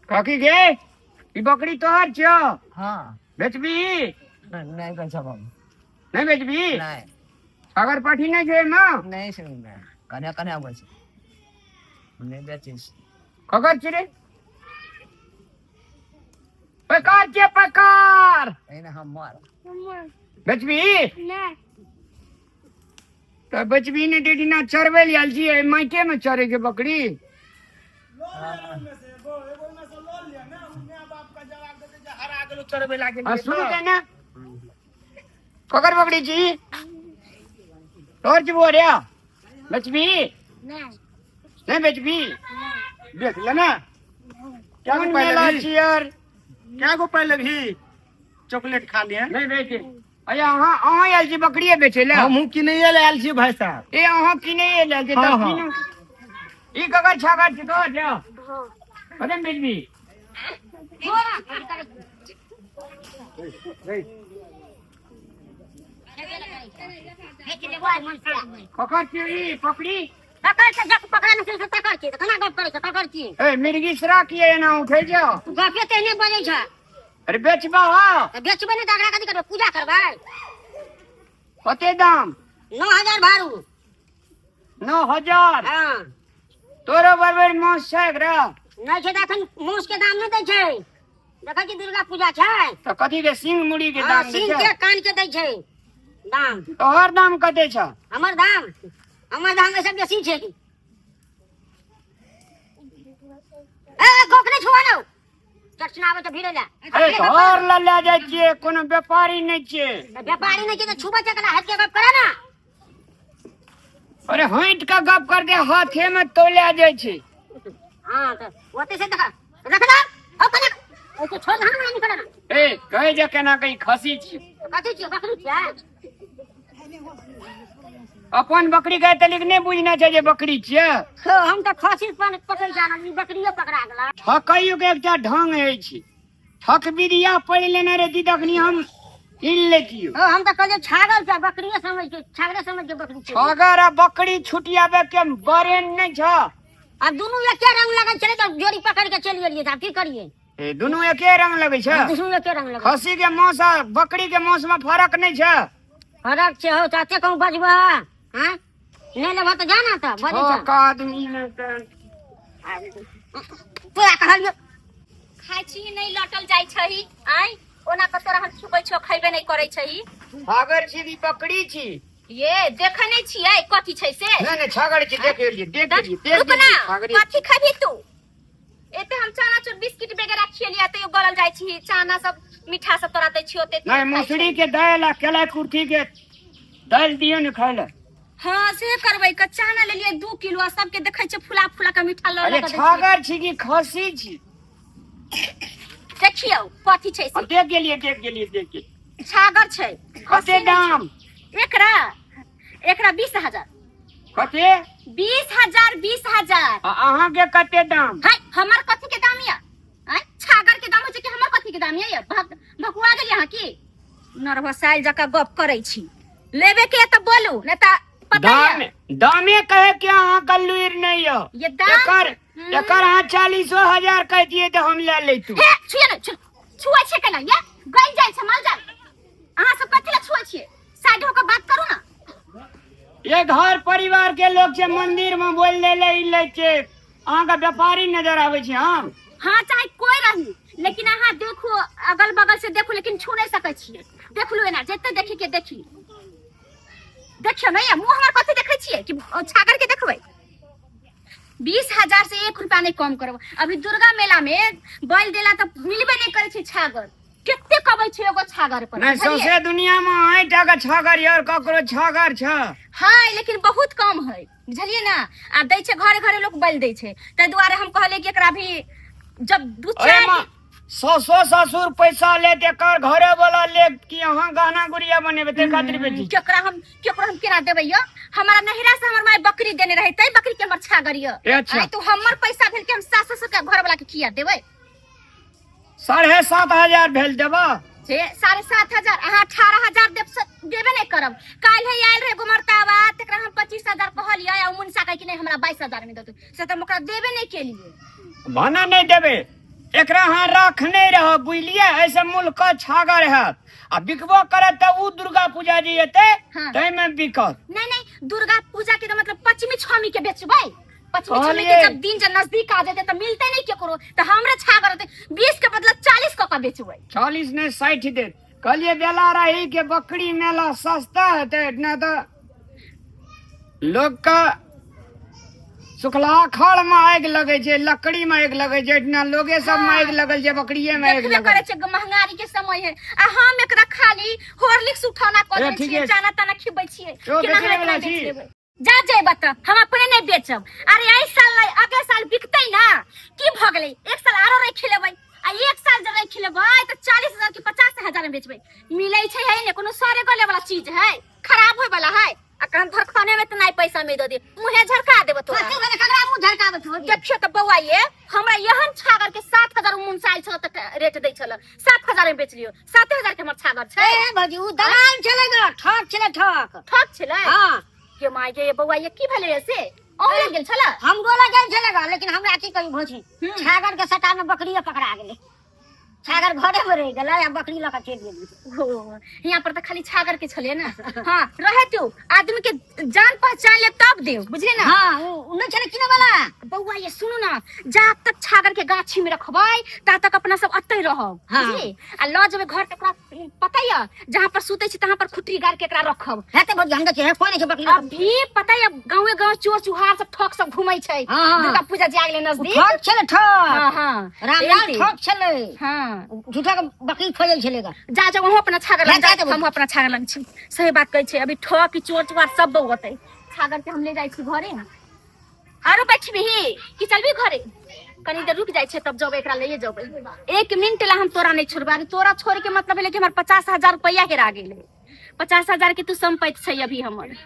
काकी गे, ई बकरी तोहर छियौ? हाँ। बेचबी? नहीं बेचब हम। नहीं बेचबी? नहीं। सागर पाठी नहीं छै एहिमे? नहीं छै ओहिमे, कने कने अबै छै, नहि बेचै छी। ककर छी रे? पकार छियै पकार। एहिना हमर। बेचबी? नहि। तऽ बेचबी नहि? डेढ़िना चरबै लए आयल छियै, माइटे मे चरै छै बकरी। आ सुन के ने, ककर बकरी छी? तोहर छी बोरिया? बेचबी? नहि। नहीं बेचबी? बेच ले ना। कोन मेला छी यार? क्या गो पहले भी चॉकलेट खा लिए। नहीं बेचे। अरे अहाँ अहाँ आयल छी बकरिए बेचै लए? हमहूँ किनैए लए आयल छी भाई साहब। ए, अहाँ किनै आयल छी? हाँ, तब हाँ। किनू। ई ककर छागर छी? तोहर छै? कते मे बेचबी? ककर छी ई पकड़ी? पकड़ के जब पकड़ा नहीं से पकड़ छी, केना गप करै छै? पकड़ छी। ए मिर्गी सरा किए एना उठै जाओ? तू गपे ते नहि बजै छ। अरे बेचबा हा? तऽ बेचबै नहि तऽ अगरा कथी करबै? पूजा करबै। कते दाम? 9,000 भारू। 9,000? हँ। तोरो बरबर मांस छै एकरा? नहि छै तऽ एखन मांस के दाम नहि दै छै। देखै छी, दुर्गा पूजा छै। तऽ कथी के, सिंह मुड़ी के हँ, दाम दै सिंह छै? के कान के दै छै दाम। तोहर दाम कते छ? हमर दाम, हमर दाम एहिसँ बेसी छै। ए गोख नहि छुआ नौ चर्चना आबै तऽ भिड़े लए। अरे घर लऽ लए जाइ छियै, कोनो व्यापारी नहि छियै। व्यापारी नहि छै तऽ छुबै छै केना? हटके गप करे ना। अरे हटि कऽ गप कर दे, हाथे मे तोला जाइ छै। हाँ, तऽ ओते से देखा रख दे ओ कने ओते छोड़ धान में निकले ना। ए, कहै जे केना कहीं खसी छी। कथी छियै? बकरी छियै। अपन बकरी के तलिक नहि बुझना छै जे बकरी छियै। हो, हम तऽ खसी पर पकड़ जानल, ई बकरियो पकड़ा गेला। ठकैयो के एकटा ढंग अछि। ठक बिरिया पढ़ि लेने रहती तखनी हम कीन लेतियो। हो, हम तऽ कहलियै छागल छै, बकरियो समझ के, छागले समझ के बकरी छै। छागर आ बकरी छुटियाबे के बरेन नहि छ। आ दुनू एके रंग लगल छलै तऽ जोड़ी पकड़ के चलि गेलियै, तऽ आब की करियै? ए, दुनू एके रंग लगै छै? दुनू एके रंग लगल। खसी के मांस आ बकरी के मांस में फर्क नहि छै? फरक छै। हौ, चाचे कहूँ बजबह? हाँ, नहि लेबह तऽ जा ना, तऽ बजै छ। ठक आदमी ने तऽ तोरा कहलियौ। खाइ छी नहि लटल जाइ छही आइ ओना कऽ तोरा हम छुबै छौ, खैबे नहि करै छही। छागर छी कि बकरी छी? ये देखै नहि छियै कथी छै से? नहि नहि, छागर छी, देख लेलियै, देख लेलियै, देख रुक ना। लेलियै, छागरे। कथी खेबही तू? एते हम चनाचूर बिस्किट वगैरह खियलियै तैयो गलल जाइ छी। चना सब मीठा सब तोरा दै छियो ओते नहि, मसुरी के दालि आ केला कुर्थी के दालि दियौ ने खाय लए। हाँ, से करबै। क चना लेलियै 2 किलो आ सबके देखै छियै फुला फुला के मीठा लऽ अरे लऽ के दै छियै। छागर छी कि खसी छी? देखियौ कथी छै से। हम देख गेलियै, देख गेलियै, देख गेलियै। छागर छै। कते दाम? एकरा एकरा 20,000। कते? 20,000, 20,000। आ अहाँके कते दाम? हाय, हमर कथी के दाम यऽ? आँय, छागर के दाम होइ छै कि हमर कथी के दाम यऽ? भकुआ गेलियै अहाँ की? नर्वसाइल जकाँ गप करै छी। लेबे के यऽ तऽ बोलू, नहि तऽ पता दाम यऽ दामे कहे के अहाँ के लुरि नहि यऽ। ये दाम एकर एकर अहाँ 40,000 कह दिए तऽ हम लए लैतू। हे, छुए ने, छुए छै केना? ये गलि जाइ छै माल जाल। अहाँ सब कथी लए छुए छियै? साइड होकर बात करू ना। ये घर परिवार के लोग छै, मंदिर में बोल ले ले ई लै छै, अहाँके व्यापारी नजर आबै छै हम? हाँ, चाहे कोई रही, लेकिन अहाँ देखू, अगल बगल से देखू, लेकिन छू नहीं सकै छियै। देख लू एना, जते देखी के देखी। देखियौ ने, मुँह हमर कथी देखै छियै कि छागर के देखबै? 20,000 से 1 रुपया नहीं कम करब। अभी दुर्गा मेला में बैल देला तऽ मिलबे नहीं करै छै छागर। कते कबै छै एगो छागर पर, नहि बुझलियै? सौंसे दुनिया में अहीं टा के छागर यऽ, ककरो छागर छै? है, लेकिन बहुत कम है, बुझलियै ना? आ दै छै, घरे घरे लोक बलि दै छै, ताहि दुआरे हम कहलियै कि एकरा भी जब दू अरे चारि माँ, ससुर ससुर पैसा लेत, एकर घरे वाला लेत कि अहाँ गहना गुड़िया बनेबै ताहि खातिर बेची? केकरा हम केना देबै यौ? हमरा नहिरा से हमर माय बकरी देने रहे, तै बकरी के हमर छागर यौ। अच्छा। आइ तो हमर पैसा भेल कि हम सास ससुर के घर वाला के किया देबै? 7,500 भेल, देबा? से 7,500, अहाँ 18,000 देब देबे नहि करब। काल्हि आयल रहे गुमरतावा, तकरा हम 25,000 कहलियै आ मुनसा कहै कि नहि, हमरा 22,000 में दे दू। से तऽ हम ओकरा देबे नहि केलियै। भने नहि देबै, एकरा अहाँ रखने रह बुझलियै, एहिसँ मुल्क छागर हैत आ बिकबो करत तऽ उ दुर्गा पूजा जे एतै हाँ। ताहिमे बिकत। नहीं नहीं, दुर्गा पूजा के तो मतलब पश्चिमी छमी के बेचबै। पश्चिमी छमी के कहलियै। जब दिन जब नजदीक आ जेतै तऽ मिलते नहीं केकरो, तऽ हमरे छागर होतै 20 के बदला 40 क के बेचबै। 40 ने 60 देत। कहलियै बेला रही के बकरी मेला सस्ता हेतै, एहिठिना तऽ लोक के सुखला खड़ में आगि लगै छै, लकड़ी में आगि लगै छै, एहिठिना लोगे सब में आगि लगल छै, बकरिये में आगि देखबे लगल करै छै महंगाई के समय है आ हम एकरा खाली हॉर्लिक्स उठौना कऽ ए, दै ठीक छियै, है। चना तना खिबै छियै। यौ, केना बेचै हम वला इतना बेच छी। लेबै? जा जेबै तऽ हम अपने नहि बेचब। अरे एहि साल नहि अगले साल बिकतै ना, की भऽ गेलै? एक साल आरो राखि लेबै आ एक साल जब राखि लेबै तऽ 40,000 की 50,000 में बेचबै। मिलै छै है ने कोनो सरे गले वाला चीज है, खराब होय वाला है। आ कहन धरखाने में तऽ नहि पैसा में दऽ दे, मुँहे झरका देबो तोरा। कथी भेलै? ककरा मुँह झरकाबै छहो? देखियो तऽ बौआ, ये हमरा एहन छागर के 7,000 मुनसाइल छल तऽ रेट दै छल, 7,000 में बेच लियो, 7,000 के हमर छागर छै। ए भौजी, उ दलाल छलै ग, ठक छलै, ठक। ठक छलै? हाँ। के माय गे बौआ, ये की भेलै से? अहूँ लग गेल छल? हमरो लग गेल छलै ग, लेकिन हमरा की कही भौजी, छागर के सटा में बकरिये पकड़ा गेलै, छागर घरे में रहि गेलै आ बकरी लऽ कऽ चलि गेली। ओ, यहाँ पर तऽ खाली छागर के छलै ना। हाँ रहे तू, आदमी के जान पहचान ले तब देव, बुझले ना? हाँ, उ नहि छलै किने वाला। बौआ ये सुनू ना, जा तक छागर के गाछी में रखबै ता तक अपना सब अतै रहब। हाँ। बुझली? आ लऽ जेबै घर तऽ ओकरा पता ये जहाँ पर सुतै छी तहाँ पर खुटरी गाड़ के एकरा रखब। हेतै भौजी, हम देखिए कोई नहि छै बकरी लऽ कऽ। अभी पता ये गाँवे गाँव चोर चुहार सब ठक सब घूमै छै। हाँ, हाँ। दुर्गा पूजा जे आ गेलै उ नजदीक। ठक छलै, ठक। हाँ, हाँ। रामलाल एते। ठक छलै। हाँ। झूठा के बकरी खोजै छलै ग। जा जा, वहाँ अपना छागर लग जा, जा, जा, हम अपना छागर लग छी। सही बात कहै छै, अभी ठक चोर चुहार सब बौअतै। छागर के हम ले जाइ छी घरे। आरो बैठबही कि चलबी घरे? कनी देर रुक जाइ छै तब जब एकरा लइए जेबै। 1 मिनट ला हम तोरा नहि छोड़बै। अरे तोरा छोड़े के मतलब भेलै कि हमर 50,000 रुपैआ हेरा गेलै। 50,000 के तू संपत्ति छै अभी हमर।